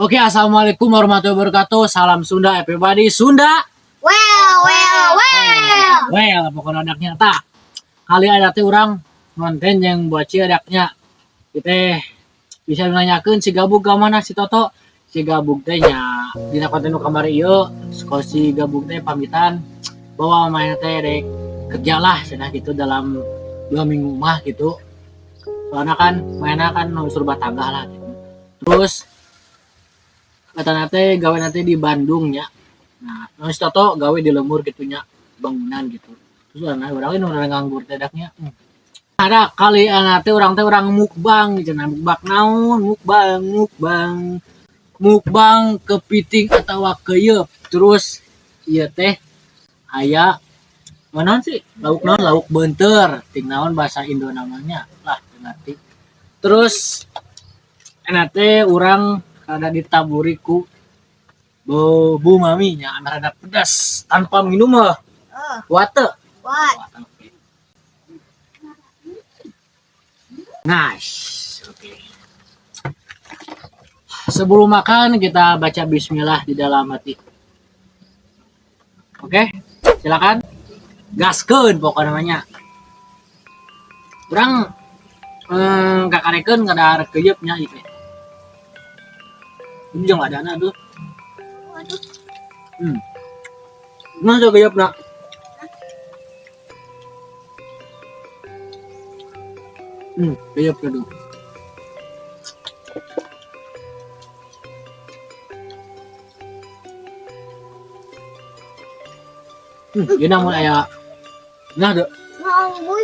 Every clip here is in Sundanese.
Oke, assalamualaikum warahmatullahi wabarakatuh. Salam Sunda, everybody. Sunda. Well, well, well. Well, pokoknya adaknya tak. Kali ada teh urang konten yang buat ci adaknya. Kita bisa nanyakeun si Gabug ke mana si Toto. Si Gabug teh nya dina konten nu kamari ieu, si Gabug teh pamitan bahwa main teh rek kerja lah cenah gitu dalam 2 minggu mah gitu. Soalnya kan mainnya kan nu serba tangga lah gitu. Terus kata teh gawe nanti di Bandung nya. Nah, si Toto gawe di lembur gitu nya, bangunan gitu. Terus ana urang nu nganggur teh daknya. Ada kali ana teh urang teh urang mukbang gitu nah, mukbang naon, mukbang, mukbang. Mukbang kepiting atawa keuyeup. Terus ieu teh aya naon sih? Lauk naon? Lauk beunteur. Ting naon bahasa Indo namanya lah, teu ngerti. Terus ana teh urang rada ditaburi ku bu mami nya rada pedas tanpa minum mah. Oh, Kuat teu? What? Oke. Nice. Oke. Sebelum makan kita baca bismillah di dalam hati. Oke, silakan. Gaskeun pokoknya namanya. Urang kakarekeun kada keuyeup nya ieu teh. Ini jeung ladana tuh. Waduh. Nah, sok keuyeup na. Keuyeup aduh. Ini namun aya nah deh. Mau boy.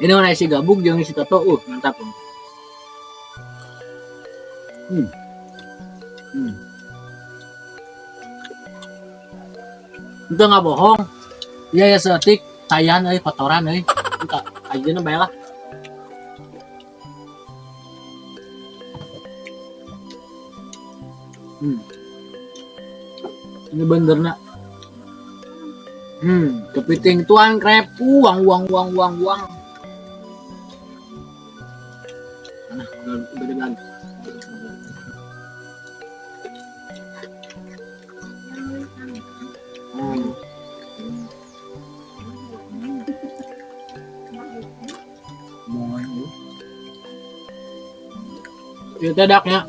Ini mana si Gabug jeung si Toto, mantap. Itu nggak bohong. Iya ya seetik tayan euy kotoran euy. Entah ajeuna bae lah. Ini benerna. Kepiting tuan krep, uang uang uang uang uang. Nah, udah lagi. Ieu teh daknya.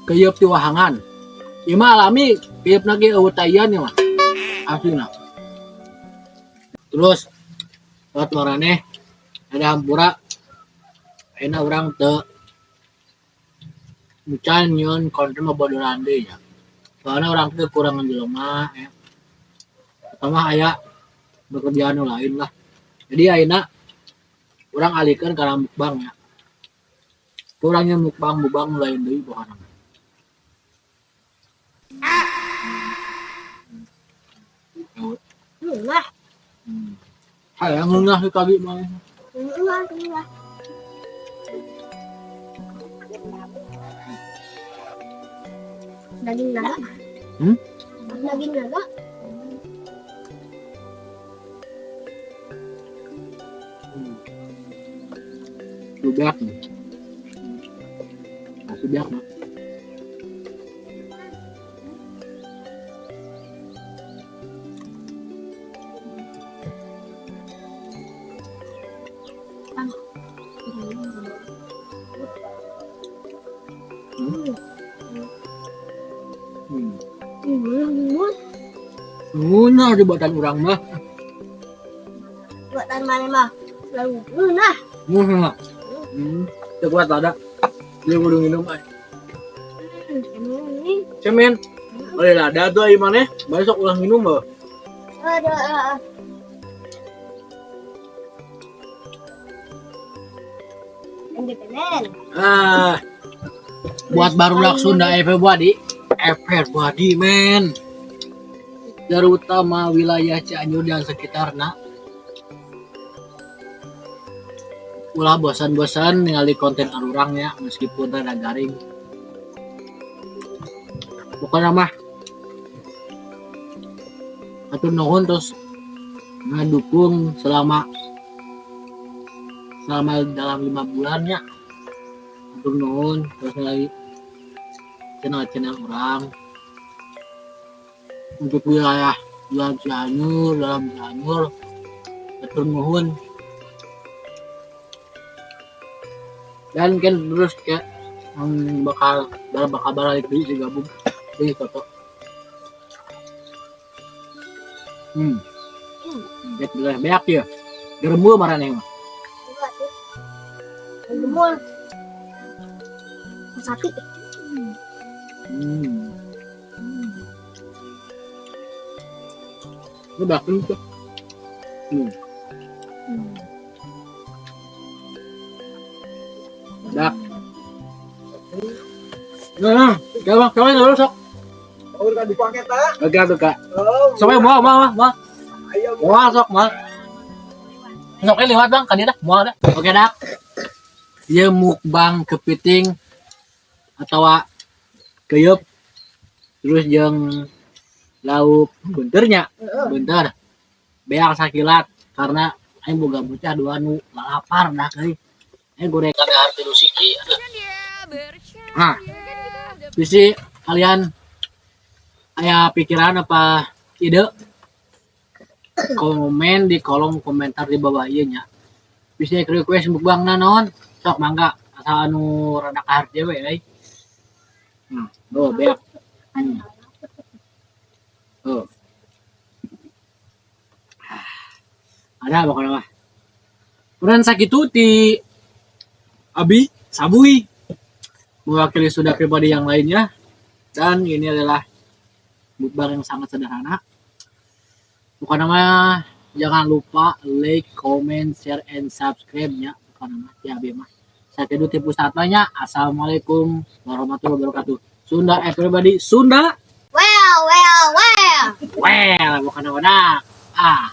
Keuyeup ti wahangan. Ieu mah alami, keuyeup na ge eueuh taian ieu mah. Aslina. Terus buat maraneh ada hampura ayeuna urang teu encan nyieun konten bobodoran deui nya. Soalnya urang teh kurangan jelema ya. Pertama aya bekerjaan nu lain lah. Jadi ayeuna urang alihkeun kana mukbang ya. Kurangnya mukbang mukbang nu lain deui pokona. Ngeunah. Hayang ngeunah si kagi mah. Ngeunah, ngeunah. Daging naga. Daging naga. Lu beak nih. Masih beak nih. Ngeunah di buatan urang mah. Buatan mana mah? Selalu ngeunah. Ngeunah. Teu kuat lada. Dia kudu minum ay. Ini. Cemen. Oleh lada tuh ai maneh, besok ulah minum mah. Ada. Independen. Ah. Buat barudak Sunda everybody, everybody men. Terutama wilayah Cianjur dan sekitarna. Ulah bosan-bosan ningali konten arurang ya, meskipun rada garing. Pokoknya mah atur nuhun terus ngedukung selama dalam 5 bulan ya. Hatur nuhun terus lagi channel-channel urang untuk wilayah dalam Cianjur, dalam Cianjur, hatur nuhun. Dan kan terus kayak bakal bakal balik deui si gabung deui Toto. Bet belah beak ya. Gerembul maraneh mah. Gemul. Sapi. Ini bahkan tuh. Dah. Nah, coba coba dulu sok. Oh, kan dipake ta. Oke, tuh Kak. Oh. Sampai mau mau mau. Ayo. Mau sok mau. Soknya lewat bang, kan dah, mau dah. Oke dah. Ieu mukbang kepiting atau keyeup terus jeung lauk beunteurnya, beunteur. Beak sakilat karena aing boga bocah dua nu lapar dah euy. Aing goreng kada arti nu siki. Nah, bisi kalian aya pikiran apa ide, komen di kolom komentar di bawah ieu nya. Bisa request mukbang naon, sok mangga asal anu rada kaharti we euy. Oh, beak. Oh. Ada pokoknya mah. Urang sakitu ti Abi Sabui mewakili sudah pribadi yang lainnya, dan ini adalah mukbang yang sangat sederhana. Bukan nama, jangan lupa like, comment, share, and subscribe nya. Bukan nama ti Abi mah. Sakitu ti pusatnya. Assalamualaikum warahmatullahi wabarakatuh. Sunda everybody, Sunda. Well, well, well. Well, bukan nama. Ah.